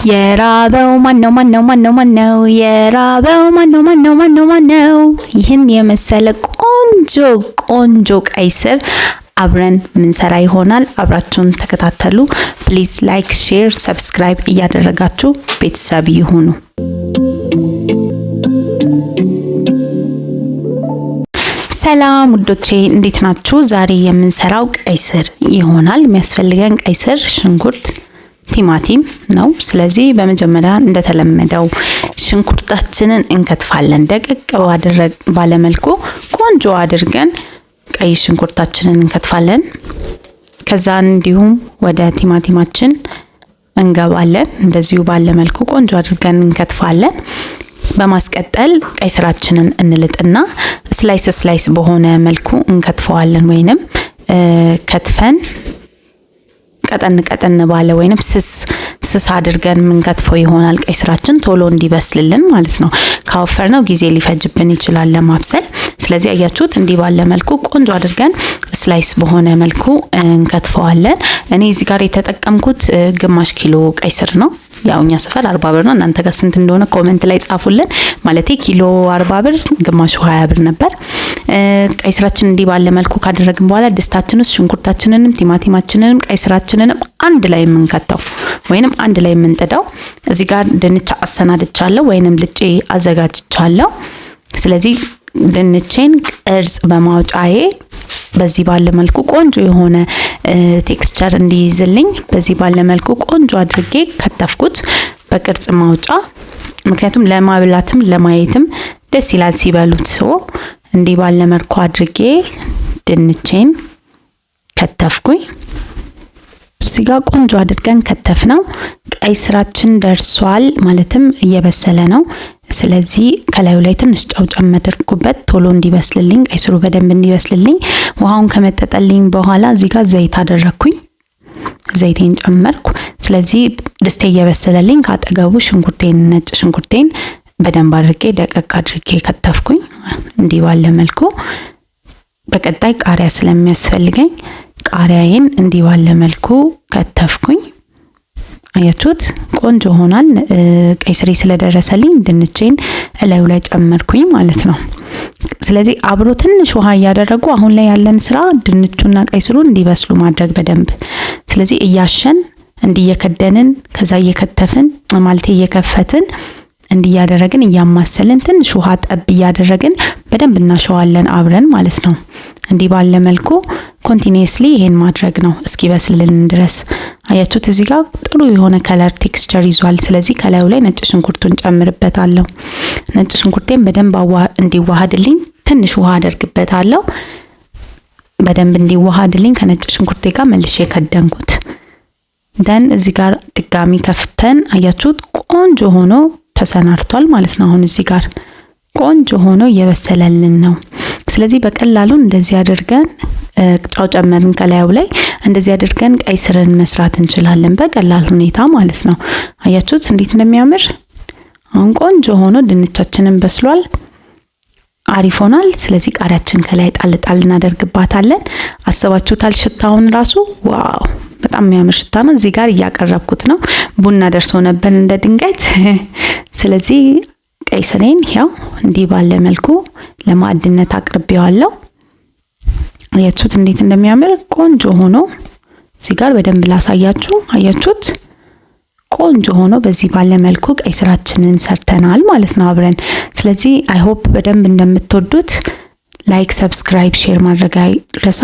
የራበው ማነው ማነው ማነው ማነው? የራበው ማነው ማነው ማነው ማነው? ይህን የመሰለ ቆንጆ ቆንጆ ቀይ ስር አብረን ምንሰራ ይሆናል። አብራችሁን ተከታተሉ። Please like፣ share፣ subscribe እያደረጋችሁ ቤተሰብ ይሁኑ። ሰላም ውዶቼ እንዴት ናችሁ? ዛሬ የምንሰራው ቀይ ስር ይሆናል። የሚያስፈልገን ቀይ ስር፣ ሽንኩርት፣ ቲማቲም ነው። ስለዚህ በመጀመሪያ እንደተለመደው ሽንኩርታችንን እንከትፋለን። ደቀቅ ባለመልኩ ቆንጆ አድርገን ቀይ ሽንኩርታችንን እንከትፋለን። ከዛ እንዲሁም ወደ ቲማቲማችን እንገባለን። እንደዚሁ ባለ መልኩ ቆንጆ አድርገን እንከትፋለን። በማስቀጠል ቀይ ስራችንን እንልጥና slice slice በሆነ መልኩ እንከትፈዋለን። ወይንም ከትፈን ቀጠን ቀጠን ባለ ወይንም ስስ ስስ አድርገን የምንከትፈው ይሆናል። ቀይ ስራችን ቶሎ እንዲበስልልን ማለት ነው። ካወፈርነው ጊዜ ሊፈጅብን ይችላል ለማብሰል። ስለዚህ አያችሁት፣ እንዲህ ባለ መልኩ ቆንጆ አድርገን slice በሆነ መልኩ እንከትፈዋለን። እኔ እዚህ ጋር የተጠቀምኩት ግማሽ ኪሎ ቀይ ስር ነው። ያው እኛ ሰፈር 40 ብር ነው። እናንተ ጋር ስንት እንደሆነ comment ላይ ጻፉልን። ማለቴ ኪሎ 40 ብር፣ ግማሹ 20 ብር ነበር። ቀይ ስራችን እንዲህ ባለ መልኩ ካደረግን በኋላ ድስታችን ውስጥ ሽንኩርታችንንም ቲማቲማችንንም ቀይ ስራችንንም አንድ ላይ የምንከተው ወይንም አንድ ላይ የምንጥደው። እዚህ ጋር ድንች አሰናድቻለሁ ወይንም ልጬ አዘጋጅቻለሁ። ስለዚህ ድንቼን ቅርጽ በማውጫዬ በዚህ ባለ መልኩ ቆንጆ የሆነ texture እንዲይዝልኝ በዚህ ባለ መልኩ ቆንጆ አድርጌ ከተፍኩት በቅርጽ ማውጫ። ምክንያቱም ለማብላትም ለማየትም ደስ ይላል ሲበሉት። So እንዲህ ባለ መልኩ አድርጌ ድንቼን ከተፍኩኝ። እዚህ ጋር ቆንጆ አድርገን ከተፍነው። ቀይ ስራችን ደርሷል፣ ማለትም እየበሰለ ነው። ስለዚህ ከላዩ ላይ ትንሽ ጨው ጨመርኩበት ቶሎ እንዲበስልልኝ፣ ቀይ ስሩ በደንብ እንዲበስልልኝ። ውሃውን ከመጠጠልኝ በኋላ እዚህ ጋር ዘይት አደረኩኝ። ዘይቴን ጨመርኩ። ስለዚህ ድስቴ እየበሰለልኝ ካጠገቡ ሽንኩርቴን፣ ነጭ ሽንኩርቴን በደንብ አድርጌ ደቀቅ አድርጌ ከተፍኩኝ እንዲህ ባለ መልኩ። በቀጣይ ቃሪያ ስለሚያስፈልገኝ ቃሪያዬን እንዲህ ባለ መልኩ ከተፍኩኝ። አያችሁት? ቆንጆ ሆኗል። ቀይ ስሬ ስለደረሰልኝ ድንቼን እላዩ ላይ ጨመርኩኝ ማለት ነው። ስለዚህ አብሮ ትንሽ ውሃ እያደረጉ አሁን ላይ ያለን ስራ ድንቹና ቀይ ስሩ እንዲበስሉ ማድረግ በደንብ። ስለዚህ እያሸን እንዲየከደንን ከዛ እየከተፍን ማለት እየከፈትን እንዲያደረግን እያማሰልን ትንሽ ውሃ ጠብ እያደረግን በደንብ እናሸዋለን አብረን ማለት ነው። እንዲህ ባለ መልኩ continuously ይሄን ማድረግ ነው እስኪበስልልን ድረስ። አያችሁት እዚህ ጋር ጥሩ የሆነ color texture ይዟል። ስለዚህ ከላዩ ላይ ነጭ ሽንኩርቱን ጨምርበታለሁ። ነጭ ሽንኩርቴን በደንብ እንዲዋሃድልኝ ትንሽ ውሃ አደርግበታለሁ። በደንብ እንዲዋሃድልኝ ከነጭ ሽንኩርቴ ጋር መልሼ ከደንኩት። Then እዚህ ጋር ድጋሚ ከፍተን አያችሁት ቆንጆ ሆኖ ተሰናድቷል ማለት ነው። አሁን እዚህ ጋር ቆንጆ ሆኖ እየበሰለልን ነው። ስለዚህ በቀላሉ እንደዚህ አድርገን ጨው ጨመርን ከላዩ ላይ፣ እንደዚህ አድርገን ቀይ ስርን መስራት እንችላለን በቀላል ሁኔታ ማለት ነው። አያችሁት እንዴት እንደሚያምር። አሁን ቆንጆ ሆኖ ድንቻችንን በስሏል፣ አሪፍ ሆኗል። ስለዚህ ቃሪያችን ከላይ ጣል ጣል እናደርግባታለን። አስባችሁታል? ሽታውን ራሱ wow፣ በጣም የሚያምር ሽታ ነው። እዚህ ጋር እያቀረብኩት ነው። ቡና ደርሶ ነበር እንደ ድንገት። ስለዚህ ቀይ ስሬን ያው እንዲህ ባለ መልኩ ለማዕድነት አቅርቤዋለሁ። አያችሁት እንዴት እንደሚያምር ቆንጆ ሆኖ እዚህ ጋር በደንብ ላሳያችሁ። አያችሁት ቆንጆ ሆኖ በዚህ ባለ መልኩ ቀይ ስራችንን ሰርተናል ማለት ነው አብረን። ስለዚህ I hope በደንብ እንደምትወዱት like፣ subscribe፣ share ማድረግ አይረሳ።